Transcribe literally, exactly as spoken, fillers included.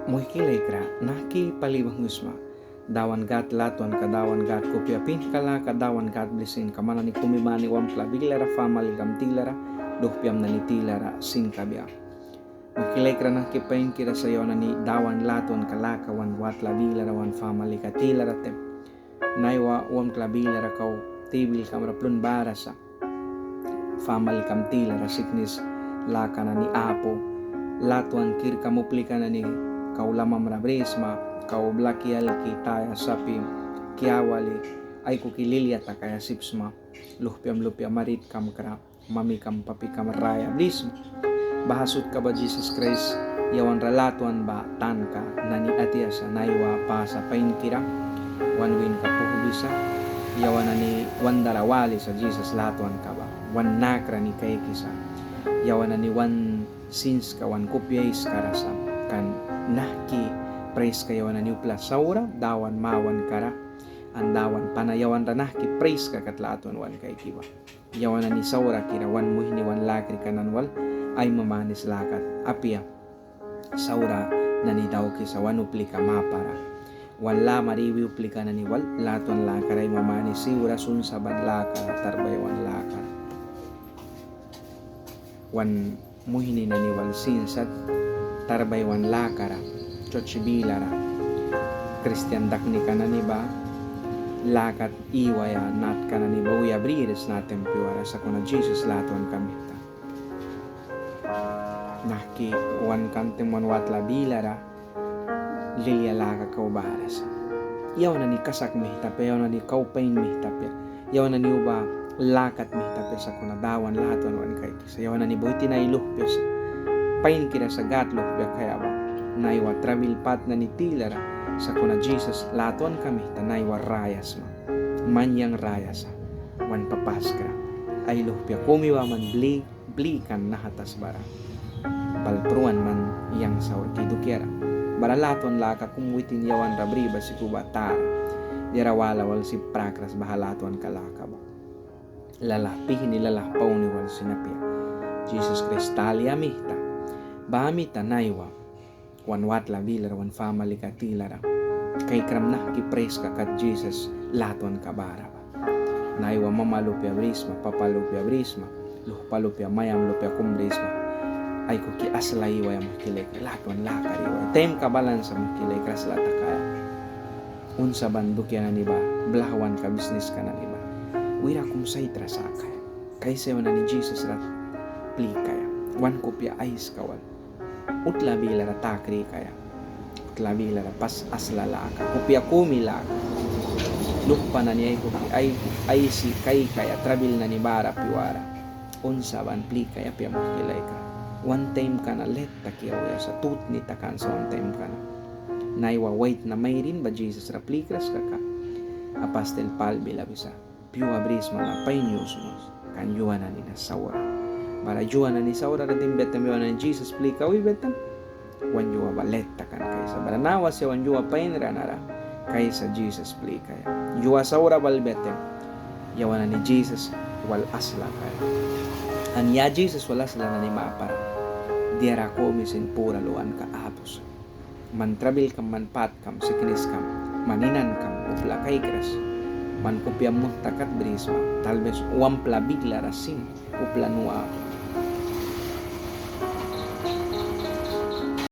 Muihki laikra, nahki pali banghwisma. Dawan Gâd latwanka, Dawan Gâd kupia pihni laka, Dawan Gâd blisinka man nani kumi bani wamtla bilara, familikam tilara, luhpiam nani tilara sin kabia. Muihki laikra, nahki painkira sa yawan nani Dawan latwanka laka wan watla bilara, wan familika tilara taim. Naiwa wamtla bilara kau tibilkam ra plun bara sa. Familikam tilara siknis laka nani apu. Latwan kirkam uplika nani kau lamamra brisma, kau blaki alki taya sapi kiawali aikuki lilia takaia sip sma, luhpiam lupia maritkam kra, mamikam papikam raya brisma. Baha sutka ba Jisas Kraist yawan ra latwan ba tanka nani atia sa. Naiwa pasa painkira wan wînka puhbisa, yawan nani wan dara walisa Jisas latwanka ba, wan nakra ni kaikisa, yawan nani wan sinska wan kupia aiskara sa. Kan nahki praiska yawan nani upla saura Dawan mawankara, an Dawan pana yawan ra nahki praiska kat latwan wan kaiki ba. Yawan nani saurakira wan muihni wan lakrika nani wal aimamanis laka apia. Saura nani daukisa wan uplika mapara. Wan lamara iwi uplika nani wal latwan lakara aimamanis iwras, unsaban lakara, tarbaiwan lakara. Wan muihni nani wal sin sat tarbaiwan lakara, chuch bilara, kristian daknika nani ba laka iwaia natka nani ba uya briras na taim piuara, sakuna Jisas latwanka mihta. Nahki wan kan taim wan watla bilara lilia laka kau bara sa. Yawan nani kasak mihta apia, yawan nani kau pain mihta apia, yawan nani uba lakat mihta apia, sakuna Dawan latwan wan kaikisa. Yawan nani ba witin ai luhpia sa. Painkira sa Gâd luhpia kaia ba. Naiwa trabil pât nani tilara, sakuna Jisas latwanka mihta naiwa raya sma. Man yang raya sa wan papaskra. Ai luhpia kumi ba man bli blikan naha tasbara. Bal pruan man yang saurki dukiara. Bara latwan laka kum witin yawan ra bri ba sika uba tara. Diara wala wal sip prakras baha latwanka laka ba. Lalah pihni, lalah pauni wal sin apia. Jisas Kraist talia mihta. Baha mita naiwa wan watla bilara, wan familika tilara kaikram nahki praiska kat Jisas latwanka bara ba. Naiwa mama lupia brisma, papa lupia brisma, luhpa lupia, maiam lupia kum brisma. Aikuki asla iwaia, muihki laikra, latwan lakara iwaia. Taimka balan sa, muihki laikra, asla takaia. Unsaban dukia nani ba, blahwanka, bisniska nani ba wira kum saitra sakaia. Kaisa yawan nani Jisas ra plikaia. Wan kupia aiska wal. Utla bilara ta krikaia. Utla bilara pas asla laka, kupia kumi laka. Luhpa nani aikuki ai, aisi kaikaia trabil nani bara piuara. Unsaban plikaia apia, muihki laikra. Wan taimka na let taki auya sa, tutni takan sa wan taimka na. Naiwa waitna mairin ba Jisas ra plikras kaka, apastil Pâl bila wisa. Pyua brisma na pain yus muns, kan yua nani na saura. Bara yua nani saura ra dimbia taim, yua nani Jisas plikaia wibia taim, wan yua ba let takan kaisa. Bara nawas yawan yua pain ra nara kaisa Jisas plikaia. Yua saura balbia taim, yawan nani Jisas wal asla kaia. An ya Jisas wal asla nani mapara diara kumi sin pura luanka apu sa. Man trabilkam, man pâtkam, sikniskam, man inankam upla kaikras. Man kupia munhta kat brisma, tal vez wampla bilara sin upla nu apu.